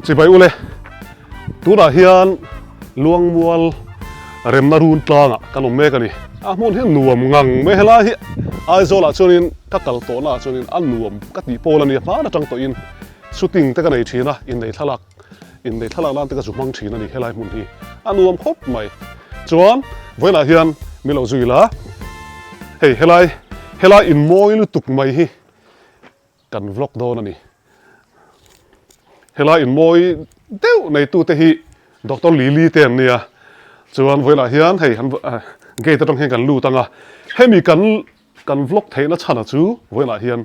Chibai ule, tunah hian Luangmual remna run tlangah kan awm mek a ni. A hmun hi nuam ngang mai helai hi Aizawlah chuanin ka kal tawhnaah chuanin a nuam ka tih pawl a ni a, hmaan atang tawhin shooting te ka nei thin a, innei thlalak innei thlalak nan te ka zu hmang thin a ni helai hmun hi a nuam khawp mai. Chuan vawiinah hian min lo zui la, hei helai helai inmawi lutuk mai hi Kan vlog dawn a ni. Helai inmawi deuh neitute hi Doctor Lily te an nia. Chuan vawilah hian hei han gate atang hian kan lut ang a. Hemi kan kan vlog theihna chhana chu vawilah hian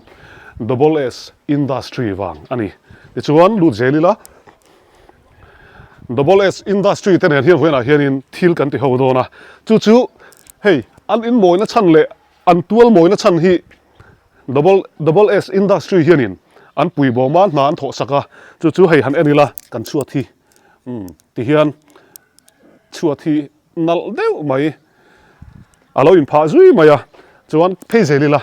Double S Industry vang a ni. Tichuan lut zel ila Double S Industry te nen hian vawilah hianin thil kan ti ho dawn a. Chu chu hei an inmawina chhan leh an tual mawina chhan hi Double Double S Industry hianin an pui bawm a, hna an thawh sak a, chu chu hei han en ila kan chhuat hi umm tihian chhuat hi nalh deuh mai a lo inphah zui mai a, chuan phei zel ila.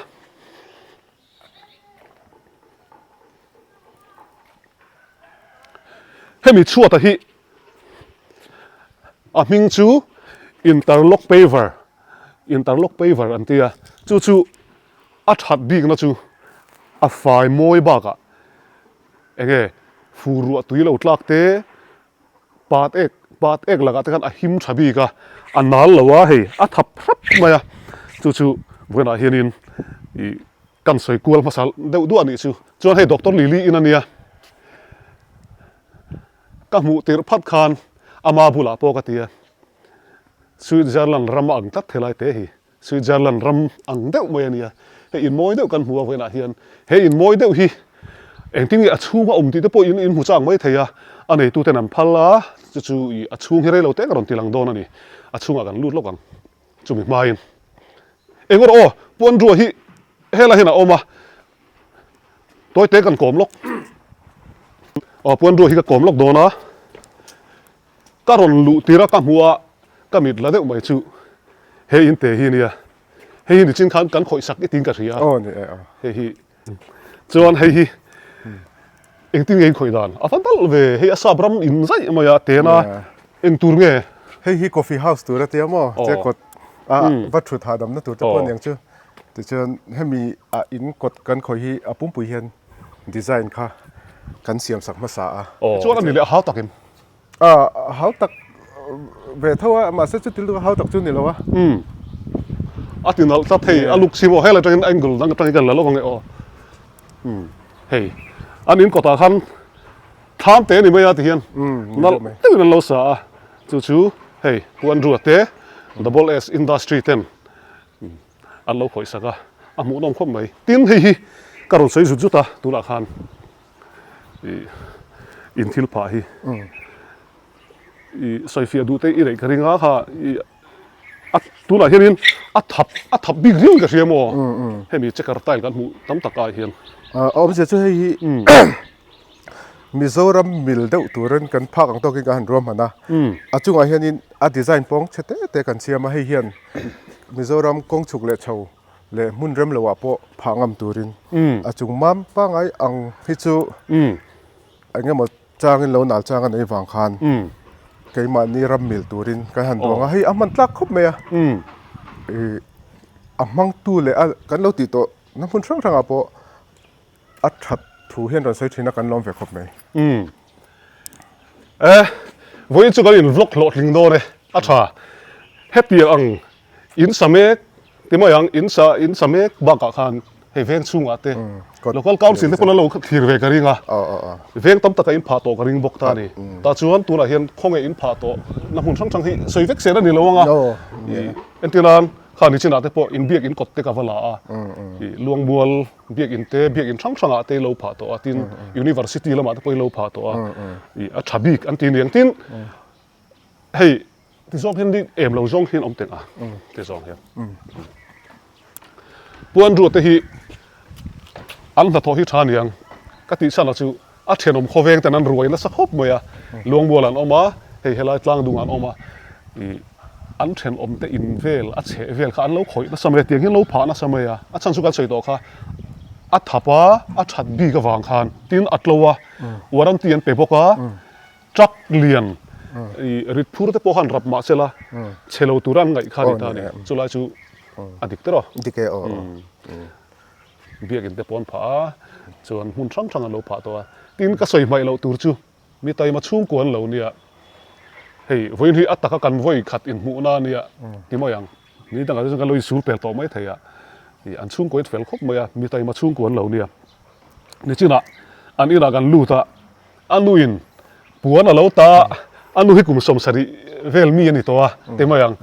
Hemi chhuata hi a hming chu interlock paver interlock paver an ti a, chu chu A that bikna chu a fai mawi bakah eng nge fur ruah tui lo tlak te pat ek pat ek lakah te khan a him tha bik a, a nal lo a hei a thap hrep mai a, chu chu vawiinah hianin ih kan sawi kual hmasa deuh duah a nih chu. Chuan hei Doctor Lily in a nia, ka hmuh tirh phat khan ama bulah pawh ka ti a, Switzerland ram a ang tlat helai te hi. Switzerland ram ang deuh mai a nia, hei in mawi deuh kan hmu a vawiinah hian he in mawi deuh hi engtin nge a chhung a awm tih te pawh in in hmu chak mai thei a, a neitu ten an phal a, chu chu ih a chhung hi rei lo te ka rawn ti lang dawn a ni, a chhungah kan lut lawk ang chumi hmain eng erawh aw puanrua hi helai hian a awm a, tawi te kan kawm lawk aw puanrua hi ka kawm lawk dawn a. Ka rawn luh tir a ka hmuh a, ka mit la deuh mai chu he in te hi nia, hei hi nichin khan kan khawih sak i tiin ka hria a, hei hi chuan hei hi engtin nge in khawih dan a va dal ve, hei a sap ram in zaih mai a ten a eng tur nge? Hei hi coffee house tur a tia maw che kawt a va thut hahdamna tur te pawh aniang chu, tichuan hemi a in kawt kan khawih hi a pumpui hian design kha kan siam sak hmasa a. Chuan a ni leh a hau takin A hau tak ve tho a, mahse chu thil chu hau tak chu ni lo a. Umm. A ti nalh tlat hei, a luk si maw, helai atangin angle dang atangin kan la lawk ang e aw. Umm. Hei, an in kawtah khan thlam te a ni mai a ti hian nalh deuhin an lo sa a, chu chu hei Pu Andrew-a te Double S Industry ten an lo khawih sak a, a hmuhnawm khawp mai. Tin, hei hi ka rawn sawi zut zut a tunah khan. Ih in thil phah hi ih sawifiah duh te i neih ka ring a kha ih a tunah hianin a thap a thap bik riau in ka hria maw hemi checker tile kan hmuh tam tak ah hian. A awmzia chu hei hi Mizoram mil deuh turin kan phak ang tawkin kan han ruahman a, a chungah hianin a design pawng chhe te te kan siam a, hei hian Mizoram kawng chhuk leh chho leh hmun rem loah pawh phah ngam turin a chung mam pangai ang hi chu eng emaw changin lo nal chang a nei vang khan keimahni ram mil turin kan han duang a, hei a hman tlak khawp mai a, ih a hmangtu leh a kan lo tih tawh na hmun hrang hrangah pawh a that thu hian rawn sawi thin a kan lawm ve khawp mai. E vawiin chu kan in vlog hlawhtling dawn e a tha hetiang ang in sa mek ti mai ang in sa in sa mek bakah khan hei veng chhungah te local council te pawn an lo thlir ve ka ring a veng tam taka in phah tawh ka ring bawk ta a ni tah chuan tunah hian khawnge in phah tawh na hmun hrang hrang hi sawi vek sel a ni lo ang a entir nan kha nichinah te pawh inbiak in kawt te ka va la a ih luangmual biak in te biak in hrang hrangah te lo phah tawh a tin university lamah te pawh in lo phah tawh a ih a tha bik an ti ni ang tin hei Ti zawng hian ni em lo zawng hian awm teng a ti zawng hian. Pu Andrew te hi an hnathawh hi tha niang ka tih chhan ah chu a thenawm khawveng ten an ruai nasa khawp mai a, Luangmual an awm a, hei helai tlangdung an awm a, ih an thenawm te in vel a chheh vel kha an lo khawih nasa mai a, tiang hian lo phah nasa mai a, a chhan chu kan sawi tawh kha a thap a, a that bik avang khan tin a tlo a, warranty an pe bawk a. Truck lian i rit phur te pawh khan rap mah se la, chhe lo tura an ngaih kha a ni ta a ni. Chulai chu a dik tawh. Dik e aw. Biakin te pawh an phah a, chuan hmun hrang hrang an lo phah tawh a. Tin, ka sawi hmaih loh tur chu mi taima chhungkua an lo nia. Hei, vawiin hi a taka kan vawi khat inhmuhna a nia ti mai ang. Ni dangah te chuan kan lo insul pel tawh mai thei a. Ih, an chhungkua in fel khawp mai a, mi taima chhungkua an lo nia. Nichinah an inah kan lut a, a nuin puan a lo ta a, a nu hi kum 70 vel mi a ni tawh a ti mai ang.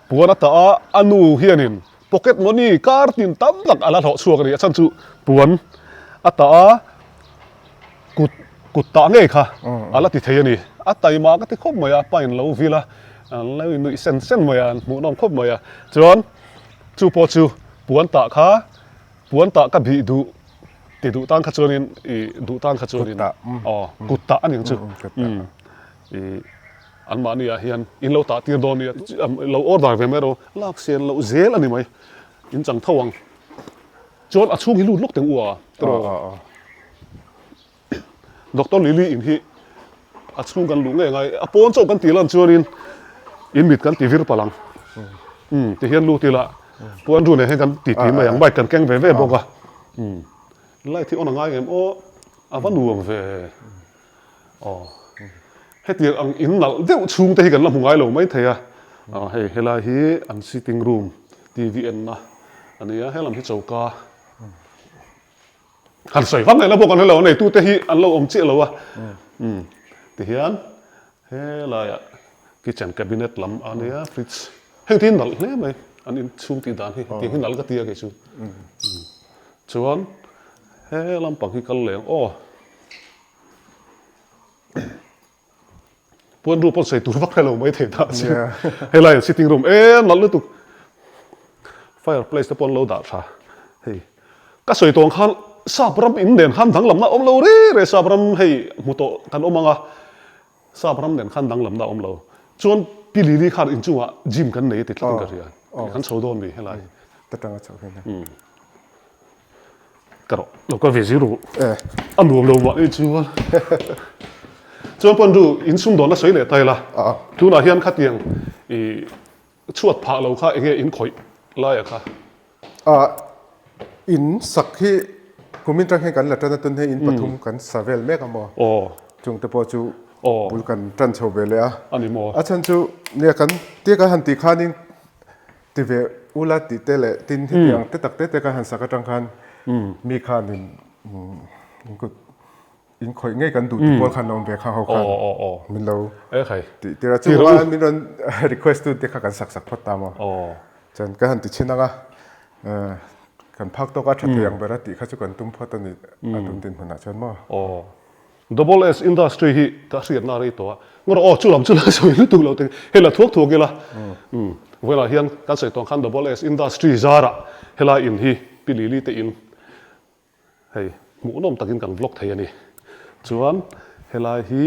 Puan a ta a, a nu hianin Pocket money kar tin tam tak a la hlawh chhuak a ni. A chhan chu puan a tah a, kut kut tah ngei kha a la ti thei a ni. A taima ka ti khawp mai a, pain lo vil a, an lo innuih sen sen mai a, an hmuhnawm khawp mai a. Chuan chu pawh chu puan tah kha, puan tah ka bih duh ti duh tan kha chuanin ih duh tan kha chuanin aw kut tah a ni ang chu. Ih. Anmahni ah hian in lo tah tir dawn nia, lo order ve mai rawh, lak sen loh zel a ni mai, in chang tho ang. Chuan a chhung hi lut lawk teng u a, tiraw? Doctor Lily in hi a chhung kan luh ngei ngai, a pawn chauh kan tih lan chuanin in mit kan ti vir palh ang. Umm ti hian lut ila, Pu Andrew nen hian kan ti ti mai ang, bike kan keng ve ve bawk a. Umm light hi on a ngai ngem aw, a va nuam ve. Aw, hetiang ang in nalh deuh chhung te hi kan la hmu ngai lo mai thei a, aw hei helai hi an sitting room TV enna a ni a, helam hi choka han sawi vak ngaihna pawh kan hre lo a neitu te hi an lo awm chiah lo a, umm tihian helaiah kitchen cabinet lam a nia fridge heng te hi nalh hle mai an in chhung tih dan hi hetiang hi nalh ka ti a kei chu, chuan he lampang hi kal leh ang aw. Puan ru pawn sawi tur vak hrelo mai thei ta si. Helai an sitting room e nalh lutuk. Fireplace te pawh an lo dah tha. Hei ka sawi tawng khan sap ram in nen khan danglamna awm lo re re sap ram hei hmu tawh kan awm ang a. Sap ram nen khan danglamna awm lo. Chuan Pi Lili khan inchungah gym kan nei a ti tlat in ka hria. Kan chho dawn mi helai. Ta tanga chho hian. Ka rawh lo ka ve zir ru a nuam lo mah ni chuan chuan pawn ru in sumdawn a sawi leh ta ila tunah hian khatiang i chhuat phah lo kha enge in khawih laia kha a in sak hi kumin tang hian kan la tan a tun hei in pathum kan sa vel mek a maw chung te pawh chu bul kan tan chho ve leh a ani maw a chhan chu nia kan tia kan han tih khanin Ti ve ula tih te leh tin heti ang te tak te te kan han sak atang khan mi khan in in kut in khawih ngei kan duh ti pawl khan lo awm ve kha ho khan min lo tih tir a chu a min rawn request tu te kha kan sak sak phawt ta maw chuan kan han ti chhin ang a kan phak tawk a tha thei ang ber a tih kha chu kan tum phawt a ni a tum dinhmunah chuan maw. Double S industry hi ka hriatna a rei tawh a, ngawr aw chu lam chu la sawi lutuk lo teng, hei la thuak thuak ila, umm vawilah hian kan sawi tawh ang khan Double S industry zarah helai in hi Pi Lili te in hei hmuhnawm takin kan vlog thei a ni. Chuan helai hi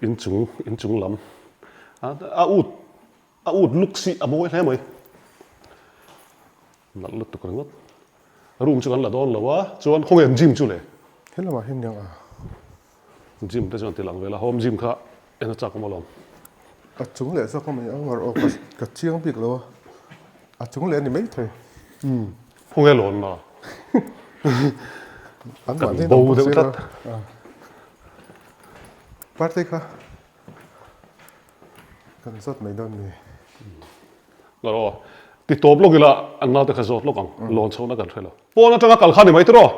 inchung inchung lam a ut a ut luk si a mawi hle mai. Nalh lutuk ringawt. Room chu kan la dawn lo a, chuan khawnge an gym chu le? He lamah hian niang a. Gym te chuan ti lang vel a, home gym kha en a chak awm alawm. A chung leh zawk a mai ang aw ka chiang bik lo a, a chung leh a ni mai thei. Umm, khawnge lawn na? Kan bo deuh tlat. Party kha kan zawt mai dawn ni. Ngawr aw. Ti tawp lawk ila an naute kha zawt lawk ang. Lawn chhohna kan hre lo. Pawn atanga kal kha ni mai tiraw?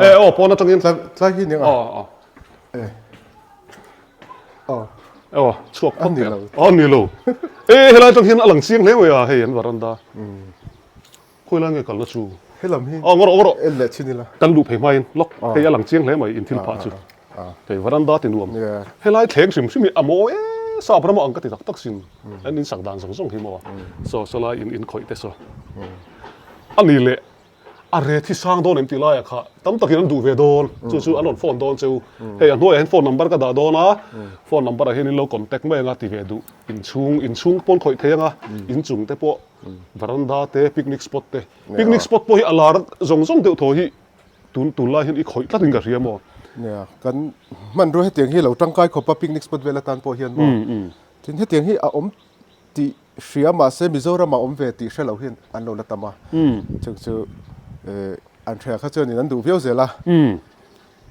E aw pawn atangin. Tlai hi ni ang a. Aw aw. E. Aw. Aw chhuak phawt teh. Aw ni lo. E helai atang hian a lang chiang hle mai a hei an varanda. Khawi lai nge kalna chu? Helam hi. Aw ngawr rawh ngawr rawh. En leh chin ila. Kan luh phei hmain lawk hei a lang chiang hle mai in thil phah chu. Hei varanda ti nuam. Helai thleng hrim hrim hi a mawi e sap rama ang ka ti tak tak sin. An in sak dan zawng zawng hi maw. Saw saw lai in in khawih te saw. A ni leh a ret hi sang dawn em tih laiah kha tam takin an duh ve dawn. Chu chu an rawn phone dawn cheu. Hei a hnuaiah hian phone number ka dah dawn a. Phone number ah hian in lo contact mai anga ti ve duh. Inchhung inchhung pawn khawih thei anga inchung te pawh Veranda te, picnic spot te. Picnic spot pawh hi a lar zawng zawng deuh thaw hi tun tunlai hian i khawih tlatin ka hria maw. Nia, kan hmanrua hetiang hi lo tangkai khawp a picnic spot vel atan pawh hian maw? Tin hetiang hi a awm tih hria mahse Mizoram ah awm ve tih hre lo hian an lo la tam a. Chung chu an hria kha chuanin an duh viau zel a.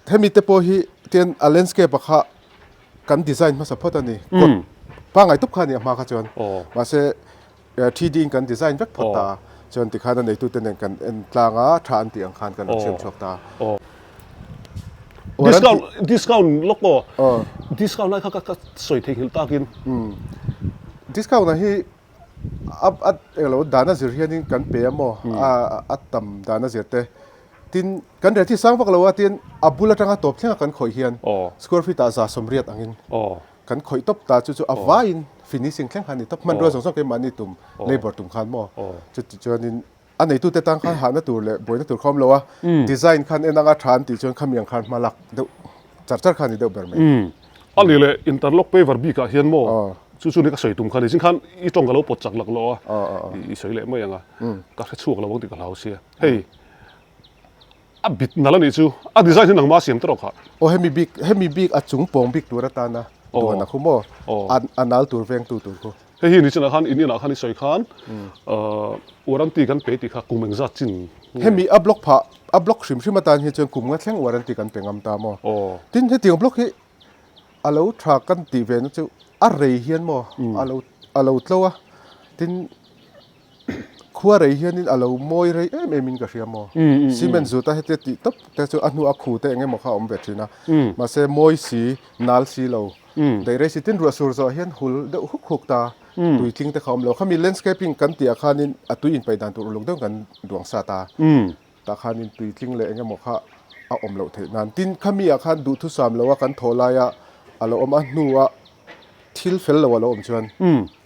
Hemi te pawh hi tian a landscape ah kha kan design hmasa phawt a ni. Kawt pangngai tawp kha a ni a hma kha chuan. Mahse 3D in kan design vek phawt ta a, chuan tikhan a neitute nen kan en tlang a, tha an tih ang khan kan rawn siam chhuak ta a. Discount discount lawk aw. Discount lai kha ka ka sawi theihnghilh takin. Discount ah hi a a englo dan a zir hianin kan pe a maw a a tam dan a zir te. Tin kan rate hi sang vak lo a tin a bul atanga tawp thlenga kan khawih hian square feet ah 180 angin. Kan khawih tawp ta chu chu a vaiin finishing thleng khan a ni tawp. Hmanrua zawng zawng keimahni tum labour tum khan maw chuti chuanin a neitute tan khan hahna tur leh buaina tur kha awm lo a, design khan en anga tha an tih chuan khami ang khan hma lak deuh char char kha a ni deuh ber mai. A ni leh interlock paver bikah hian maw chu chu ni ka sawi tum kha ni zing khan i tawng ka lo pawt chak lak lo a, i sawi leh mai ang a, ka hre chhuak lo ang tih ka hlau sia. Hei A bit nalh a nih chu. A design hi nangmah a siam tawh kha. Aw hemi bik hemi bik a chung pawng bik tur atana duan a khu maw? A a nal tur vengtu tur khu. Hei hi nichinah khan in inah khan i sawi khan warranty kan pe tih kha kum engzat chin nge? Hemi a block phah a block hrim hrim atan hi chuan kum nga thleng warranty kan pe ngam ta maw? Tin hetiang block hi a lo tha kan tih ve na chu a rei hian maw a lo a lo tlo a tin Khua rei hianin a lo mawi rei em em in ka hria maw? Cement zuta hetia tih tawp te chu a hnu a khu te eng emaw kha a awm ve thin a. Mahse mawi si, nal si lo, daih rei si tin ruah sur zawh hian hul deuh huk huk ta, tui tling te kha a awm lo. Khami landscaping kan tih ah khanin a tui inpaih dan tur uluk deuh kan duang sat a. Tah khanin tui tling leh eng emaw kha a awm loh theih nan. Tin khami ah khan duhthusam lo a kan thaw laia a lo awm a hnuah Thil fel lo a lo awm chuan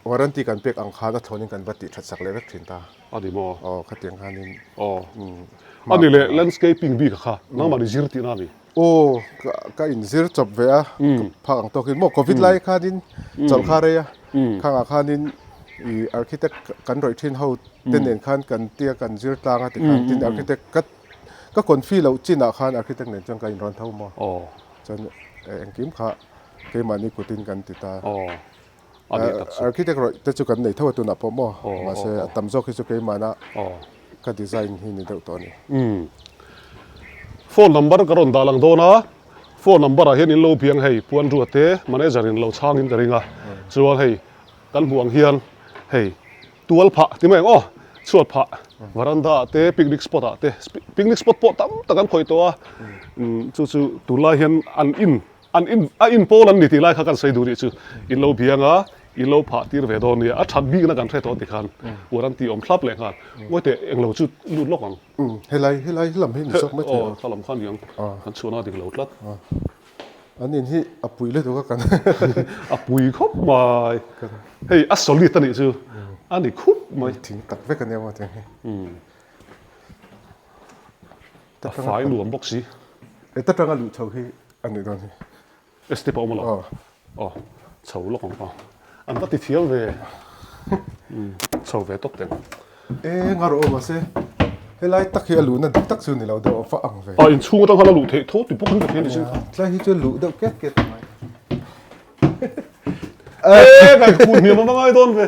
warranty kan pek ang khan a thlawnin kan va tih that sak leh vek thin ta. A ni maw? Aw, khatiang khanin. Aw. A ni leh landscaping bik a kha nangmah ni zir tihna a ni? Aw, ka inzir chawp ve a, ka phak ang tawkin maw covid lai khanin chawlh kha rei a, khangah khanin i architect kan rawih thin ho te nen khan kan tia kan zir tlang a tikhan tin architect ka ka confi loh chinah khan architect nen chuan ka inrawn tho maw? Chuan engkim kha Keimahni kutin kan ti ta. Aw, a nih tak chu. Architect rawih te chu kan nei tho a tunah pawh maw? Mahse a tam zawk hi chu keimahna ka design hi ni deuh tawh a ni. Umm. Phone number ka rawn dah lang dawn a, phone number ah hian in lo biang hei Puanrua te manager in lo chhang in ka ring a, chuan hei kan hmuh ang hian hei tual phah ti mai ang aw, chhuat phah veranda ah te picnic spot ah te picnic spot pawh tam tak an khawih tawh a, chu chu tunlai hian an in An in a in pawl an ni tih lai kha kan sawi duh nih chu in lo biang a, in lo phah tir ve dawn nia, a that bikna kan hre tawh tikhan uar an tih awm thlap leh nghal. Ngawi teh englo chu lut lawk ang. Umm helai helai lam hi ni zawk mai thei ang. Aw thla lam kha ni ang, kan chhuahna a dik lo tlat. An in hi a pui lutuk a kan. A pui khawp mai. Hei a solid a nih chu a ni khup mai. Thing tak vek a nia maw tiang hi. A fai nuam bawk si. E ta tanga luh chho hi a nih dawn hi. Step a awm alo. Aw. Chho lawk ang aw. An va ti thiam ve. Chho ve tawp teng. E nga rawh aw mahse helai tak hi a luhna dik tak chu ni lo deuh a va ang ve. A inchhung atang khan a luh theih tho ti bawk in ka hria ni sin. Tlai hi chu luh deuh ket ket a ngai. E ka kun hniam a va ngai dawn ve.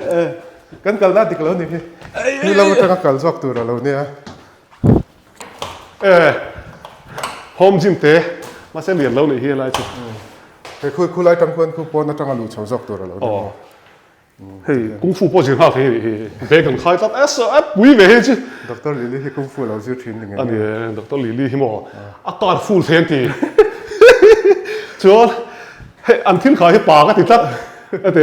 Kan kalna dik lo ni hi. Ni lo atanga kal zawk tur a lo nia. E home gym te mahse lian lo nih hi helai chu. Hei khu khu lai tang khuan khu pawn atanga luh chho zawk tur a lo ni maw. Hei kung fu pawh zir nghal thei a nih hi bag an khai tlat e a pui ve hei chu. Doctor Lily hi kung fu a lo zir thin ni ngei ngei. A ni e Doctor Lily hi maw a car full thei an ti. Chuan hei an thil kha hi pa ka ti tlat a ti.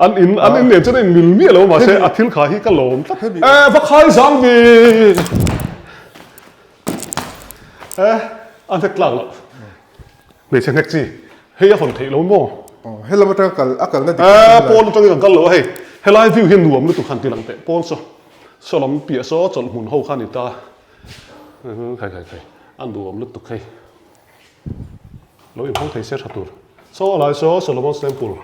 An in an in nen chuan a in mil miah lo mahse a thil kha hi ka lawm tlat. E va khai zang ve. E a hnek tlak loh. Hmeichhe hnek chi hei a hawn theih lo maw? He lam atanga kal a kalna dik E pawn atangin kan kal lo a hei. Helai view hi nuam lutuk han ti lang teh pawn saw saw lam piah saw chawlh hmun ho kha a ni ta. Khai khai khai a nuam lutuk hei. Lo inhawng thei se tha tur. Saw lai saw Solomon's Temple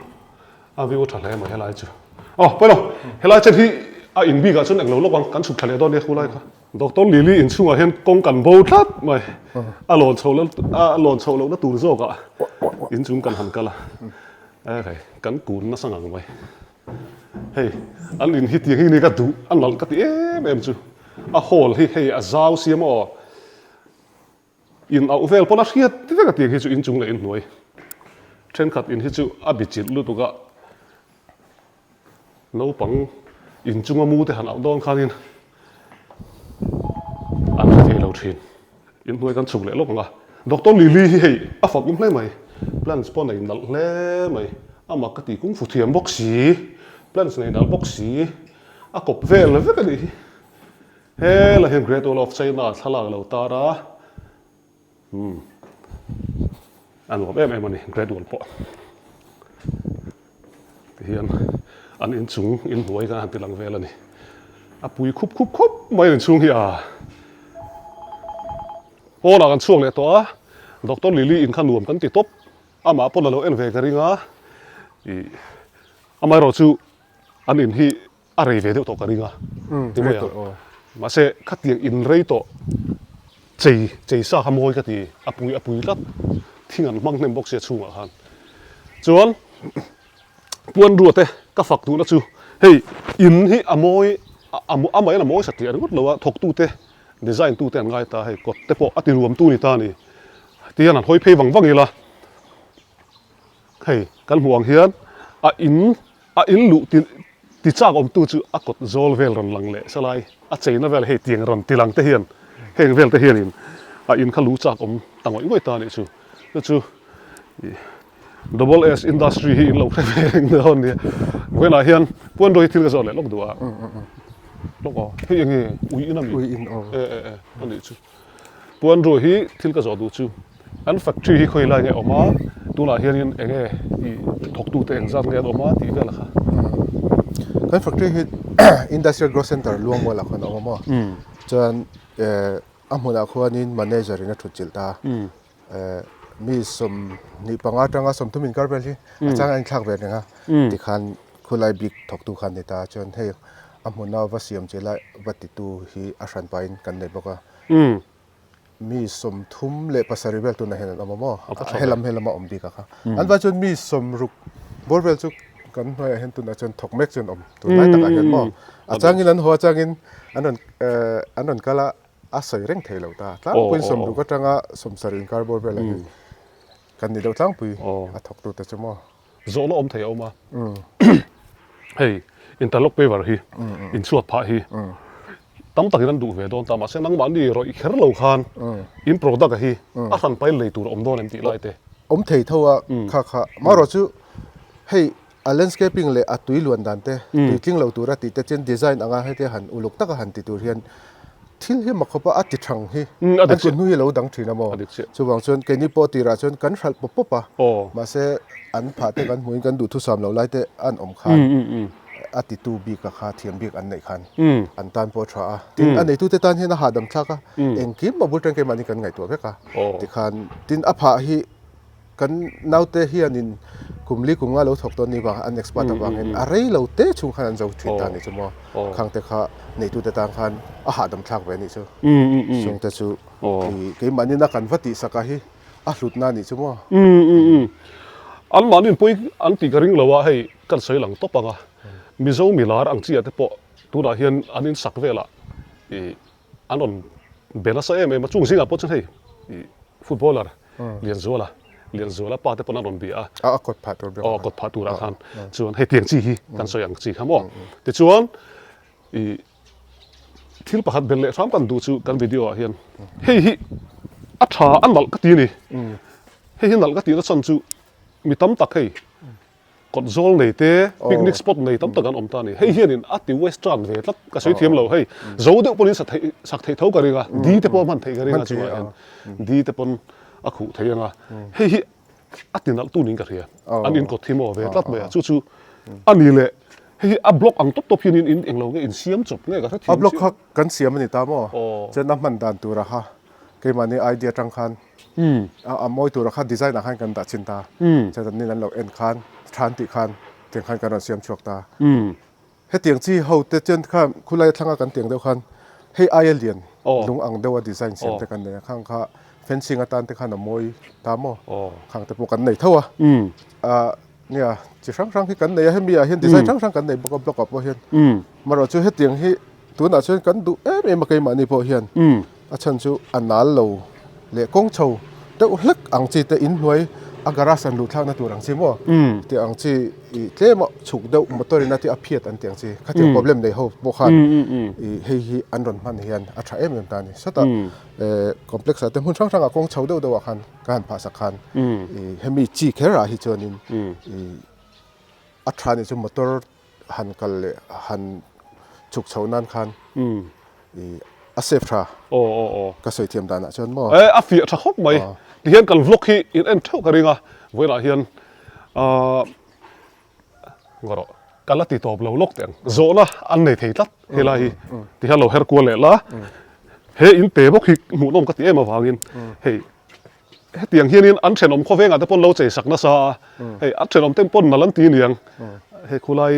a view tha hle mai helai chu. Aw pawi lo, helai chen hi a in bik ah chuan englo lawk ang, kan chhuk thla leh dawn nia khulai kha. Doctor Lily inchhungah hian kawng kan bo tlat mai. A lawn chho a lawn chhoh lohna tur zawkah inchung kan han kal a. Ekhai, kan kun nasa ngang mai. Hei, an in hi tiang hi ni ka duh a nalh ka ti em em chu. A hall hi hei a zau sia maw? In auh vel pawn a hriat vek a tiang hi chu inchung leh inhnuai. Thenkhat in hi chu a bi chilh lutuk a. Naupang inchunga mu te han auh dawn khanin an hre thei lo thin. Inhnuai kan chhuk leh lawk ang a. Doctor Lily hi hei a fak awm hle mai. Plants pawh nei nalh hle mai. Amah ka ti kungfu thiam bawk si, plants nei nalh bawk si, a kawp vel vek a nih hi. Helai hian Great Wall of China thlalak a lo tar a. Umm a nuam em em a ni Great Wall pawh tihian an inchung inhnuai khan a han ti lang vel a ni a pui khup khup khawp mai an inchhung hi a pawnah kan chhuak leh tawh a Doctor Lily in kha nuam kan ti tawp amah pawn a lo en ve ka ring a ih amaherawh chu an in hi A rei ve deuh tawh ka ring a, ti mai ang. Mahse, khatiang in rei tawh chei chei sa kha mawi ka ti, a pui a pui tlat. Thing an hmang hnem bawk sia chhungah khan. Chuan, Puanrua te ka fak duhna chu hei in hi a mawi amahin a mawi satliah ringawt lo a, thawktute design tute an ngai ta hei kawt te pawh a ti ruamtu ni ta a ni. Tihian han hawi phei vang vang ila, hei kan hmuh ang hian a in A in luh ti ti chak awmtu chu a kawt zawl vel rawn lang leh salai a cheina vel hei tiang rawn ti lang te hian heng vel te hianin a in kha lu chak awm ta ngawih ngawih ta a nih chu. Chu chu ih Double S Industry hi in lo hre ve reng dawn nia. Vawiinah hian Puanraw hi thil ka zawh leh lawk duh a. Lawk aw hei eng nge ui in a mi? Ui in aw. E e e a nih chu. Puanrua hi thil ka zawh duh chu an factory hi khawi lai nge a awm a, tunah hianin eng nge ih thawktute eng zat nge an awm a tih vel kha. Kan factory hi Industrial Growth Centre Luangmualah khuan a awm a maw? Chuan a hmunah khuanin manager in a thut chilh ta a, mi 25 atanga 30 inkar vel hi a chang a inthlak ve reng a, tikhan khulai bik thawktu khan ni ta chuan hei A hmuna va siam che lai va titu hi a hran pahin kan nei bawk a. Mi 37 vel tunah hian an awm a maw? Helam helam a awm bik a kha. An vai chuan mi 60 bawr vel chu kan hnuaiah hian tunah chuan thawk mek chu an awm tunlai takah hian maw? A changin an haw a changin an rawn an rawn kal a, a sawi reng thei lo ta. Tlangpuiin 60 atanga 70 inkar bawr velah hian kan ni deuh tlangpui a thawktute chu maw? Zawhna awm thei a awm a, hei interlock paver hi inchhuat phah hi tam takin an duh ve dawn ta mahse nangmahni rawih kher lo khan in product a hi a hran pail lei tur a awm dawn em tih lai te. Awm thei tho a kha kha marawh chu hei a landscaping leh a tui luan dan te tui tling lo tura tih te chuan design anga hetia han uluk taka han ti tur hian Thil hi mak khawpa a ti thang hi an kut hnu hi a lo dang thin a maw? Chuvang chuan keini pawh tirah chuan kan hralh pawp pawp a, mahse an phah te kan hmuhin kan duhthusam loh lai te an awm khan a titu bik a kha thiam bik an neih khan an tan pawh a tha a. Tin, a neitute tan hian a hahdam thlak a, engkim a bul tangkai mahni kan ngaihtuah vek a tikhan tin a phah hi Kan naute hianin kum li kum nga lo thawk dawn ni vang an expert avangin a rei lo te chhung khan an zo thin ta a nih chu maw. Khang te kha neitute tan khan a hahdam thlak ve a nih chu. Chung te chu keimahni na kan va tihsak a hi a hlutna a nih chu maw. Anmahni pawi an tih ka ring lo a, hei kan sawi lang tawp ang a. Mizo milar ang chi ah te pawh tunah hian an insak velah ih An rawn be nasa em em a, chung zingah pawh chuan hei footballer Lianzuala, Lianzuala pa te pawn an rawn bia a. A kawt phah tur ber. Aw kawt phah turah khan chuan hei tiang chi hi kan sawi ang chi kha maw. Tichuan i thil pakhat belh leh hram kan duh chu kan video ah hian hei hi a tha a nalh ka ti a ni. Hei hi nalh ka tihna chhan chu mi tam tak hei Kawt zawl nei te, picnic spot nei tam tak an awm ta a ni. Hei hianin a ti western ve tlat ka sawi thiam lo. Hei zo deuh pawhin sa theih sak theih tho ka ring a, di te pawh a hman theih ka ring a chungah hian di te pawn a khuh thei ang a. Hei hi a ti nalh tu niin ka hria. An inkawt hi maw ve tlat mai a, chu chu a ni leh hei hi a block ang tawp tawp hianin in englo nge insiam chawp nge ka hre thiam A block kha kan siam a ni ta maw? Chuan a hman dan tura kha keimahni idea atang khan A mawi tura kha design ah khan kan dah chin ta. Chuan an nin an lo en khan than tih khan tiang khan kan rawn siam chhuak ta. Hetiang chi ho te chuan kha khulai a thlanga kan tiang deuh khan Hei aia lian lung ang deuha design siam te kan nei a, khang kha fencing atan te khan a mawi ta maw? Khang te pawh kan nei tho a. Nia, chi hrang hrang hi kan nei a, hemi ah hian design hrang hrang kan nei bawk a block ah pawh hian. Marawh chu hetiang hi tunah chuan kan duh em em a keimahni pawh hian a chhan chu a nal lo leh kawng chho deuh hlek ang chi te inhnuai a garage an luh thlakna tur ang chi maw tih ang chi ih tlem a chhuk deuh motor in a tih a phiat an tih ang chi khatiang problem nei ho pawh khan ih hei hi an rawn hman hian a tha em em ta a ni sawtah eh complex ah te hmun hrang hrang ah kawng chho deuh deuh ah khan ka han phah sak khan ih hemi chi kher ah hi chuanin ih a tha nih chu motor han kal leh han chhuk chho nan khan i a safe tha aw aw aw ka sawi thiam danah chuan maw e a fiah tha khawp mai tihian kan vlog hi in en theuh ka ring a vawiinah hian ahh ngarawh ka la ti tawp lo lawk teh ang zawhna an nei thei tlat helai hi tihian lo her kual leh la he in te bawk hi hmuhnawm ka ti em avangin hei Hetiang hianin an thenawm khawvengah te pawn lo chei sak nasa a, hei an thenawm te pawn nal an ti niang, hei khulai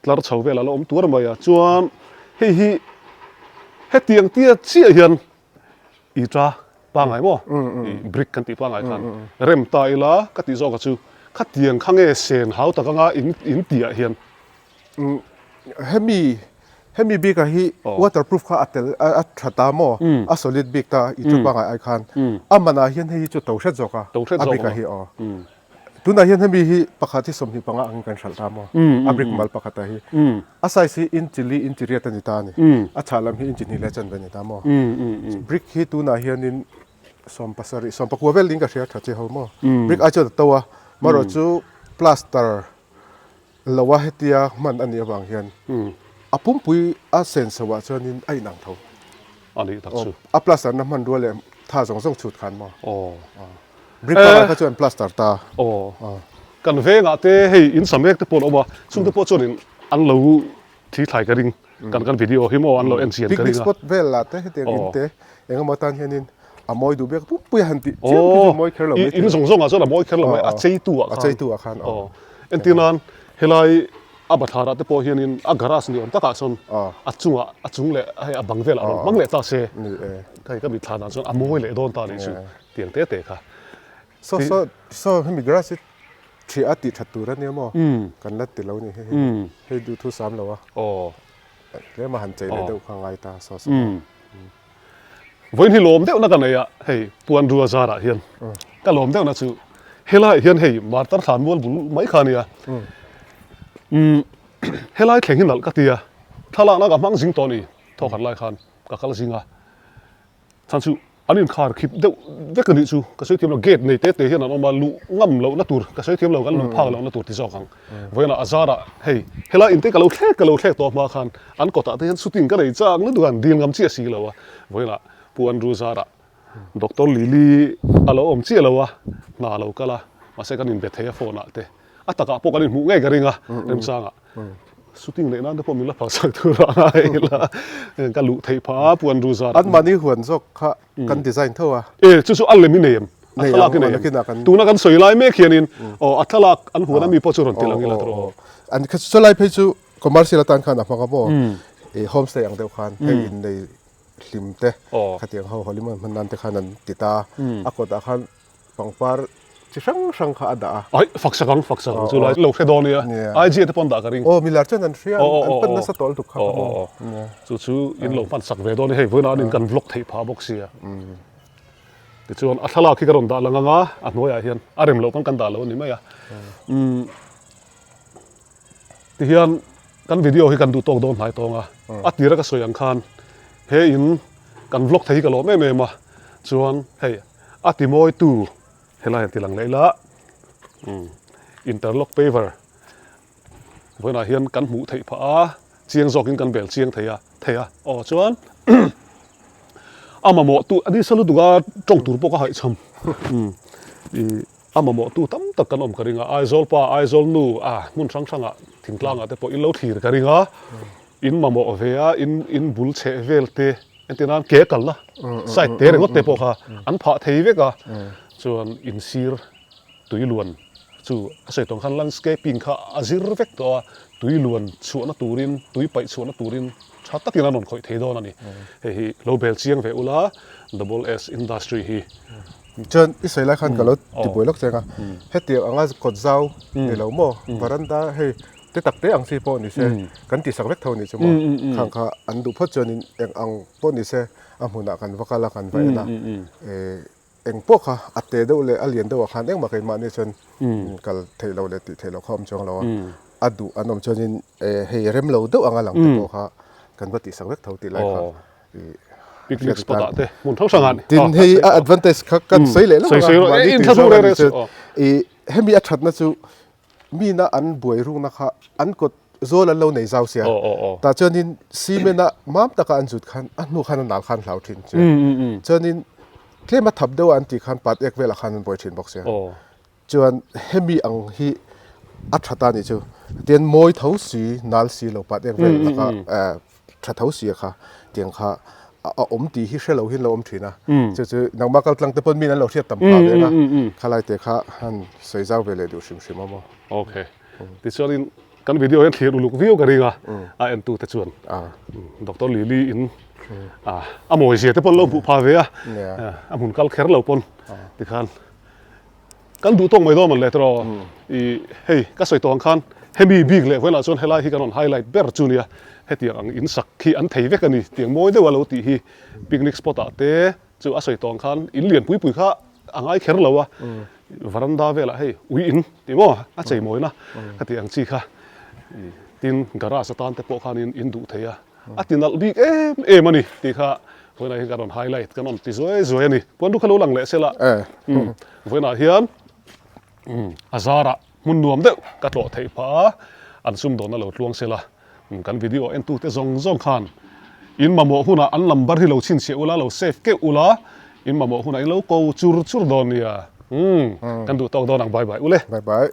tlar chho velah la awm tuar mai a, chuan hei hi hetiang tia chiah hian i ta pangngai maw, i brick kan tih pangngai khan rem ta ila ka tih zawk a chu khatiang kha nge sen hau tak anga in in tihah hian. Hemi hemi bik ah hi waterproof kha a tel a tha ta maw a solid bik ta i chu pangai ai khan a man ah hian hei hi chu to hret zawk a a brick ah hi aw tunah hian hemi hi pakhat hi 25 angin kan hralh ta maw a brick mal pakhat ah hi a size hi inch li inch riat a ni ta a ni a chhah lam hi inch hnih leh chanve a ni ta maw brick hi tunah hianin 17 19 vel ding ka hria tha chi ho maw brick ai chuan a to a marawh chu plaster Lo a hetia hman a nih avang hian a pumpui a senso ah chuanin a inang tho. A nih tak chu. A plaster na hmanrua leh tha zawng zawng chhut khan maw? Aw. Brick pangai kha chuan plaster ta. Aw. Kan vengah te hei in sa mek te pawh an awm a, chungte pawh chuanin an lo thi thlai ka ring. Kan kan video hi maw an lo en chian ka ring a. Picnic spot vel ah te hetiang in te eng emaw tan hianin a mawi duh bik pumpui a han tih chiam khi chu a mawi kher lo mai thei. In zawng zawng ah chuan a mawi kher lo mai a cheitu ah khan. A cheitu ah khan aw. Entir nan helai a bathlar ah te pawh hianin a garage ni awm takah sawn a chungah a chung leh hei a bang velah rawn hmang leh ta se hei ka mitthla dan chuan a mawi leh dawn ta nih chu tiang te te kha. Saw saw saw hemi garage hi Ṭhiah a tih ṭhat tur a nia maw? Kan la ti lo ni hei hi. Hei duh thu sam lo a. Tlem a han chei leh deuh kha ngai ta saw saw. Vawiin hi lawm deuhna ka nei a, hei Puanrua zarah hian ka lawm deuhna chu helaiah hian hei Martar thlan mual bul mai kha a nia. Helai thleng hi nalh ka ti a, thlalakna ka hmang zing tawh a ni thawkhat lai khan ka kal zing a. Chhan chu an inkhar khip deuh vek a nih chu ka sawi thiam lo, gate nei te te hian an awm a, luh ngam lohna tur ka sawi thiam lo, kan luh phak lohna tur ti zawk ang. Vawiinah a zarah hei helai inte ka lo thlek ka lo thlek tawh hma khan an kawtah te hian shooting ka nei chak lutuk a, an dil ngam chiah si lo a, vawiinah Pu Andrew zarah Doctor Lily a lo awm chiah lo a, hna a lo kal a, mahse kan inbe thei a phone ah te. A takah pawh kan inhmuh ngei ka ring a, remchangah shooting leh nan te pawh min la phalsak tur a ngai ila ka luh theih phah a puan ru zar. An mahni huan zawk kha kan design tho a. E chu chu a lem i nei em? A thlalak i nei em? Tuna kan sawi lai mek hianin aw a thlalak an huan ami pawh chu rawn ti lang ila tawh. An kha chulai phei chu commercial atan khan a hmang a maw? I homestay ang deuh khan hei innei hlim te khatiang ho holiman hman nan te khan an ti ta a, a kawtah khan Pangpar chi hrang hrang kha a dah a. Ai, fak sak ang, fak sak ang chu lai lo hre dawn nia. IG te pawh an dah ka ring. Aw, milar chuan an hria, an pan nasa tawh lutuk kha ka hmu. Chu chu in lo hman sak ve dawn nia, hei vawiinah an in kan vlog theih phah bawk sia. Tichuan a thlalak hi ka rawn dah lang ang a, a hnuaiah hian a rem loh pawn kan dah lo a ni mai a. Tihian kan video hi kan duh tawk dawn hnai tawng a, a tira ka sawi ang khan he in kan vlog thei hi ka lawm em em a, chuan hei A ti mawitu helai han ti lang leh ila interlock paver vawiinah hian kan hmuh theih phah a, chiang zawkin kan bel chiang thei a thei a aw chuan a mamawhtu a nisa lutuk a tawng tur pawh ka haihchham ih a mamawhtu tam tak kan awm ka ring a Aizawl pa Aizawl nu ah hmun hrang hrangah thingtlangah te pawh in lo thlir ka ring a. In mamawh ve a, in in bul chheh vel te entir nan ke kalna side te ringawt te pawh kha an phah thei vek a, chuan in sir tui luan Chu a sawi tawng khan landscaping kha a zir vek tawh a, tui luan chhuahna turin, tui paih chhuahna turin tha takin an rawn khawih thei dawn a ni. Hei hi lo bel chiang ve ula, Double S Industry hi. Chuan i sawi lai khan ka lo ti buai lawk cheng a, hetiang anga kawt zau ni lo maw, varanda hei te tak te ang chi pawh ni se, kan tihsak vek tho a nih chu maw, khang kha an duh phawt chuanin eng ang pawh ni se a hmunah kan va kal a, kan va en a, Eng pawh kha a te deuh leh a lian deuhah khan engmah keimahni chuan kal theih loh leh tih theih loh kha a awm chuang lo a, a duh an awm chuanin hei rem lo deuh anga lang te pawh kha kan va tihsak vek tho tih lai kha i Picnic spot ah te hmun hrang hrang ah Tin hei a advantage kha kan sawi leh lawk anga mahni tih zawng a nih chuan i hemi a thatna chu Mina an buai rukna kha an kawt zawl an lo nei zau sia. Tah chuanin cement a mam taka an zut khan a hnu khan a nal khan hlau thin che. Chuanin tlem a thap deuh a an tih khan pat ek velah khan an buai thin bawk sia. Chuan hemi ang hi a tha ta nih chu. Tian mawi tho si nal si lo pat ek vel laka tha tho sia kha tiang kha a awm tih hi hre lo hian lo awm thin a chu chu nangmah kal tlang te pawn min an lo hriat tam phah ve a khalai te kha han sawi zau ve leh duh hrim hrim a maw. Ok tichuanin kan video hian thlir uluk viau ka ring a a en tu te chuan Doctor Lily in a mawi zia te pawn lo hmuh phah ve a a hmun kal kher lo pawn tikhan Kan duh tawk mai dawn le tiraw? I hei ka sawi tawh ang khan hemi bik leh vawiinah chuan helai hi kan rawn highlight ber chu nia hetiang ang in sak hi an thei vek a ni tiang mawi deuha lo tih hi picnic spot ah te chu a sawi tawh ang khan in lian pui pui kha a ngai kher lo a varanda velah hei ui in tih maw a chei mawina khati ang chi kha tin garage atan te pawh khanin in duh thei a. A ti nalh bik em em a ni tih kha vawiinah hian ka rawn highlight kan rawn ti zuai zuai a ni. Puan kha lo lang leh sela vawiinah hian a zarah hmun nuam deuh ka tlawh theih phah a, an sumdawnna lo tluang sela kan video entute zawng zawng khan in mamawh hunah an number hi lo chhinchhiah ula lo save keuh ula in mamawh hunah in lo ko chur chur dawn nia. Kan duh tawk dawn ang bye bye ule. Bye bye.